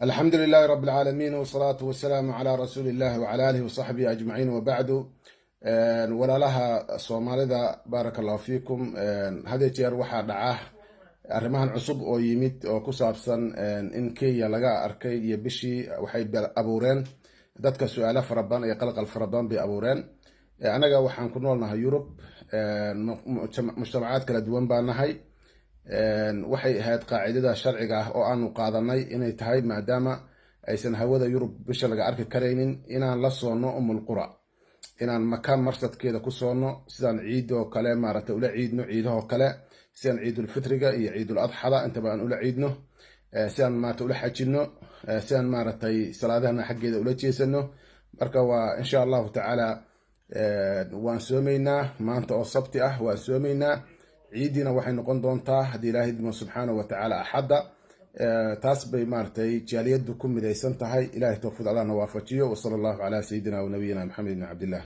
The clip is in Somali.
Alxamdu lilahi rabi alcaalamiin, wasalaatu wasalaamu calaa rasuuli illahi wacala aalihi wasaxbihi ajmaciin, wabacdu. Walaalaha Soomaalida, baaraka Allahu fiikum. Had jeer waxaa dhaca arrimahan cusub oo yimid oo ku saabsan in Kenya laga arkay iyo bishii, waxay abuureen dadka su-aalo fara badan iyo qalqal fara badan bay abuureen. Anaga waxaan ku noolnahay Yurub, mujtamacaad kala duwan baa nahay. Waxay ahayd qaacidada sharciga ah oo aanu qaadanay inay tahay, maadaama aysan hawada Yurub bisha laga arki karaynin, inaan la soonno Umul Qura, inaan Maka marsadkeeda ku soonno, sidaan ciidoo kale maaragtay ula ciidno, ciidahoo kale, sidaan Ciidulfitriga iyo Ciidul Adxada intaba aan ula ciidno, sidaan maarata ula xajino, sidaan maaragtay salaadahana xaggeeda ula jeesano. Marka waa insha Allahu tacaala waan soomaynaa maanta oo Sabti ah, waan soomaynaa. Ciiddiina waxay noqon doontaa, haddii Ilaahay idmo subxaana wa tacaala, Axadda. Taas bay maaragtay jaaliyaddu ku midaysan tahay. Ilahay towfiiq Allahna waafajiyo. Wasala Allahu calaa sayidina wa nabiyina Maxamed bn Cabdillah.